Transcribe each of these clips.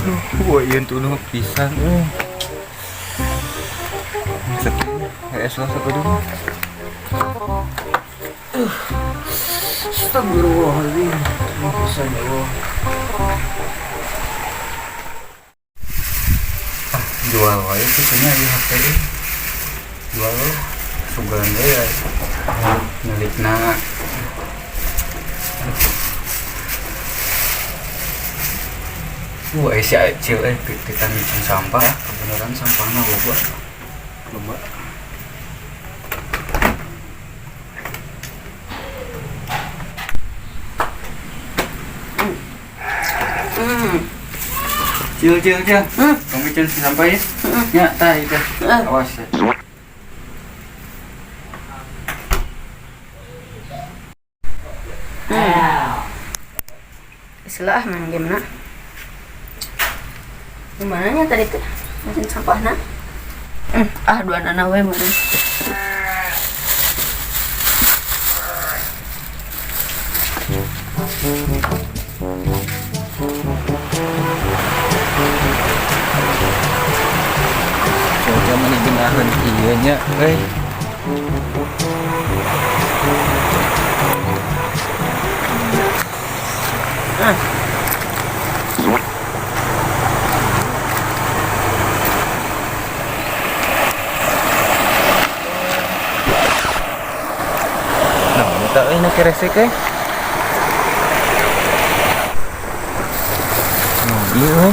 Duh, wah ieu tunduh pisan euy. Sakit, hees lah sakedeung. Astagfirullahaladzim. Pisan ya Allah. Ah, jual wae kitu nya ieu HP euy. Jual lah. Sugan we ya. Milikna. Wah, si Acil kita micin sampah, kebenaran sampahnya loba. Loba. Cil, cil, cil. Kamu micin sampah ya? Ya, tah itu. Awas ya. Selah main game na. Gimana nya tadi tuh? Mungkin sampahna. Ah dua nana we meureun. Cuaca mana geunaheun ieu nya euy. Nah, eta euy na keresek euy. Nah, ieu euy.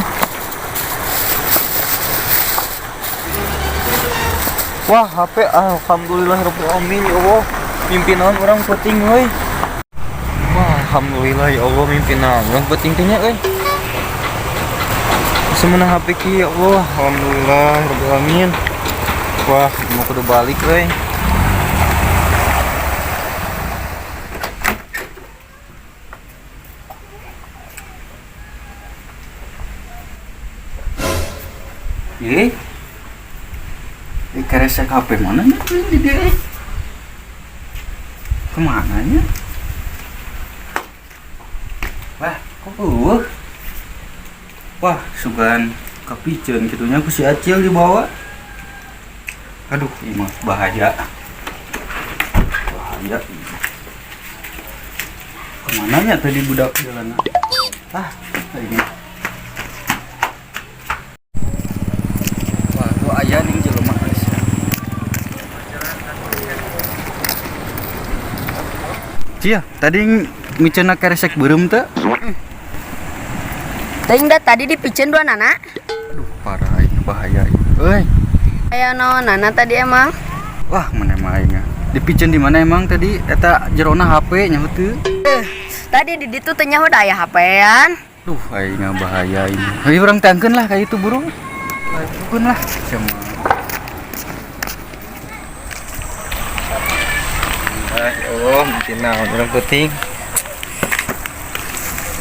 Wah, HP alhamdulillah rabbil alamin ya Allah. Mimpi naon urang penting euy. Wah, alhamdulillah ya Allah mimpi naon urang penting teh nya euy. Semenang HP ki ya Allah, alhamdulillah rabbil alamin. Wah, mau kudu balik euy. Ih. Keresek HP mana nya di dia? Kemana nya? Wah, kok eueuh? Wah, sugan kepiceun kitu nya ku si Acil dibawa. Aduh, ieu mah bahaya. Bahaya. Kemana nya tadi budak jalan? Ah, ini. Wah, tuh aya ning jelema geus. Cia, tadi miceuna keresek beureum teu? Teuing da tadi dipiceun dua nana. Aduh, parah aing bahaya ieu. Euy. Aya naon nana tadi emang? Wah, mana emang aing. Dipiceun di mana emang tadi? Eta jerona HP nya teu. Tadi di ditu teh nyaho da aya HP-an. Duh, aing bahaya ini. Ayo urang tangkeun lah ka itu burung. Tangkeun lah. Sama. Ah, ya Allah, mungkin naon urang penting.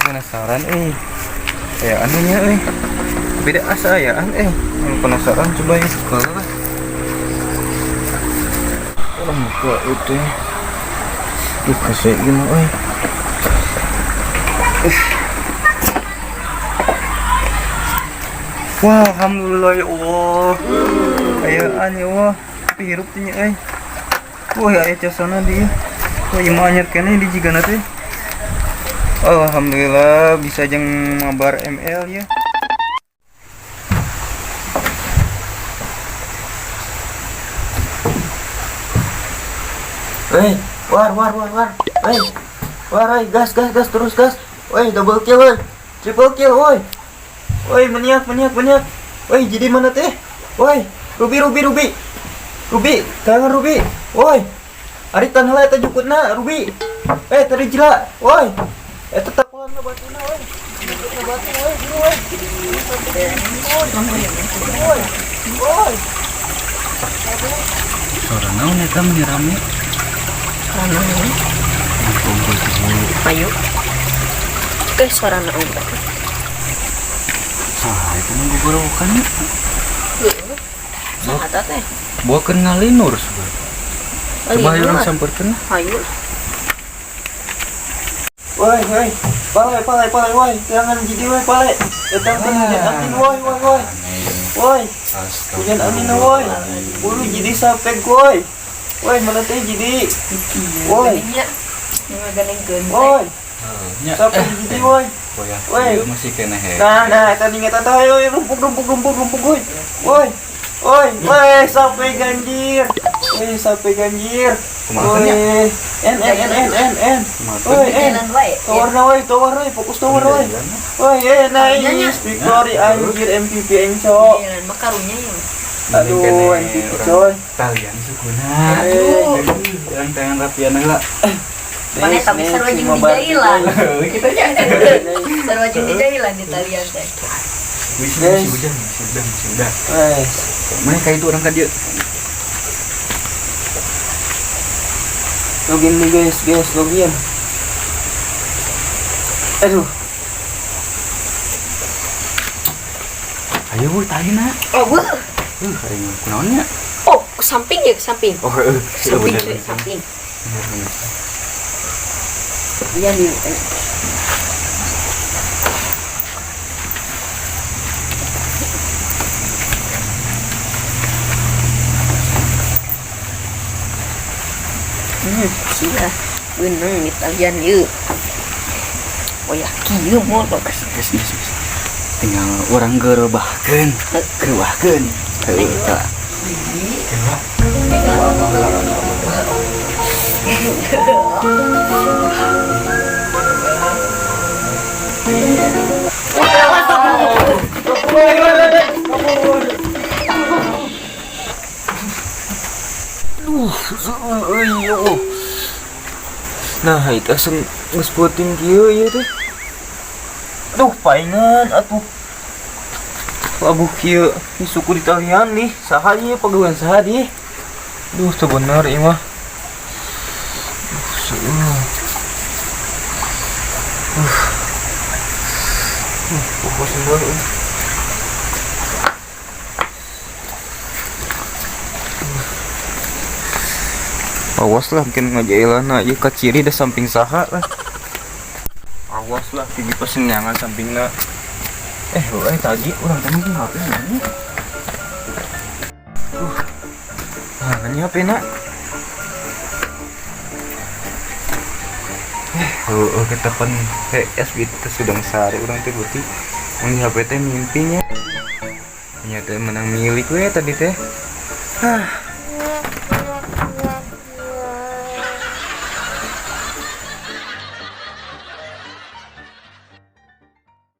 Penasaran euy. Aya anunya euy. Beda asa ayaan euy. Anu penasaran coba ya. Kalau lah. Orang muka itu. Duh, kasih gini euy. Wah, alhamdulillah ya Allah. Ayaan ya Allah. Tapi hirup teh nya euy. Wah, aya casana dia. Wah, ieu mah anyar keneh di jigana teh. Alhamdulillah bisa jeung mabar ML ya. Hei, war war war war. Hei. War, hei, gas gas gas terus gas. Woi, double kill woi. Triple kill woi. Woi, maniak maniak maniak. Woi, jadi mana teh? Woi, Ruby Ruby Ruby. Ruby, tangan Ruby. Woi. Ari tanah lah eta jukutna Ruby. Tadi jila. Woi. Eta takulanna batuna woi. Jukutna batu woi, buru woi. Woi. Woi. Suara naon eta meni rame? Suara naon? Ayo. Suara naon? Saha itu mah gugorowokan nya? Saha eta teh? Buakeun ngalinur sebenarnya. Coba ayo urang samperkeun. Ayo. Woi, woi. Pale, pale, pale, woi. Jangan jadi woi, pale. Datang ke hujan angin, woi, woi, woi. Woi, hujan angin, woi. Bulu jadi sampai woi. Woi, mana teh jadi? Woi, Nya. Ngaganengkeun teh. woi. Nya. Sampai jadi woi. Woi, Woi. masih kena he. Nah, nah, tadi nggak tahu, ayo, ayo, rumpuk, rumpuk, rumpuk, rumpuk, woi. Woi. Woi, woi, sampai ganjir. Woi, sampai ganjir. Kumaha nya? Woi, N N N N N N. Woi, N. Jalan wae. Tower na woi, tower woi, fokus tower woi. Woi, eh nice, victory anjir MVP Enco. Jalan mah karunya ya. Aduh, MVP coy. Talian sukuna. Eh. Urang tangan rapian heula. Mana tapi sarua jeung dijailan. Kita nya. Sarua jeung dijailan di talian teh. Wih, masih hujan, masih udah, masih udah. Wes. Mana kayak itu orang kan dia. Login nih guys, guys, login. Aduh, Ayo woi, tali nak. Oh, bu. Ayo kunaon nya? Oh, ke samping ya, ke samping. Oh, heeh. Ke samping, ke samping. Iya nih. Sudah. Beunang di talian ieu. Oh ya, kieu moal Guys, guys, guys. Tinggal orang gerebahkeun, gerebahkeun. Heuh, tah. Aduh, nah, itu asem geus peuting kieu ieu teh. Aduh, paingan atuh. Labuh kieu, ini suku di talian nih, saha ieu pagawean saha di? Duh, teu bener ieu mah. Duh, seueuh. Fokus dulu. Awas lah mungkin ngajailana ieu ka ciri da samping saha lah. Awas lah tinggi pesenyangan sampingna. Eh, tadi urang teh mungkin HP na. Nah, ini HP na. Oh, ketepan PS gitu sedang sare urang teh berarti mun HP teh mimpinya. Nya teh menang milik we tadi teh. Hah.